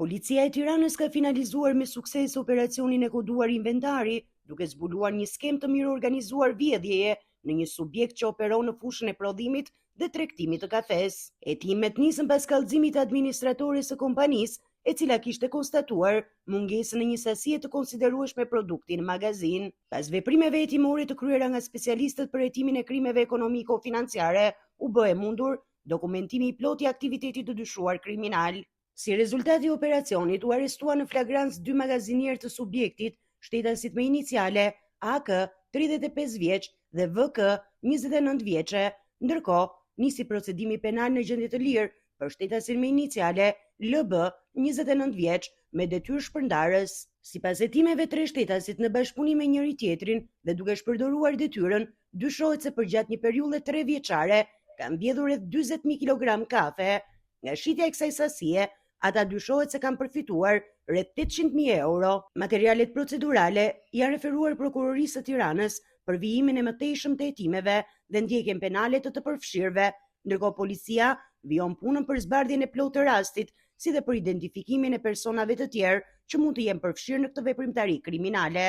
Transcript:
Policia e Tiranës ka finalizuar me sukses operacionin e koduar Inventari, duke zbuluar një skemë të mirëorganizuar vjedhjeje në një subjekt që operon në fushën e prodhimit dhe tregtimit të kafes. Hetimet nisën pas kallëzimit të administratores së kompanisë, e cila kishte konstatuar mungesën e një sasie të konsiderueshme produkti në magazinë. Pas veprimeve hetimore të kryera nga specialistët për hetimin e krimeve ekonomiko-financiare, u bë e mundur dokumentimi i plotë i aktivitetit të dyshuar kriminal. Si rezultat i operacionit, u arrestuan në flagrancë dy magazinierë të subjektit, shtetasit me iniciale AK 35 vjeç dhe VK 29 vjeçe. Ndërkohë, nisi procedimi penal në gjendje të lirë për shtetasin me iniciale LB 29 vjeç me detyrë shpërndarës. Sipas hetimeve, tre shtetasit në bashkëpunim me njëri tjetrin dhe duke shpërdoruar detyrën, dyshohet se përgjatë një periudhe 3 vjeçare kanë vjedhur rreth 40.000 kg kafe. Nga shitja e kësaj sasie, ata dyshohet se kanë përfituar rreth 800.000 euro. Materialet procedurale janë referuar Prokurorisë së Tiranës për vijimin e mëtejshëm të hetimeve dhe ndjekjen penale të të përfshirëve, ndërkohë policia vijon punën për zbardhjen e plotë të rastit, si dhe për identifikimin e personave të tjerë që mund të jenë përfshirë në këtë veprimtari kriminale.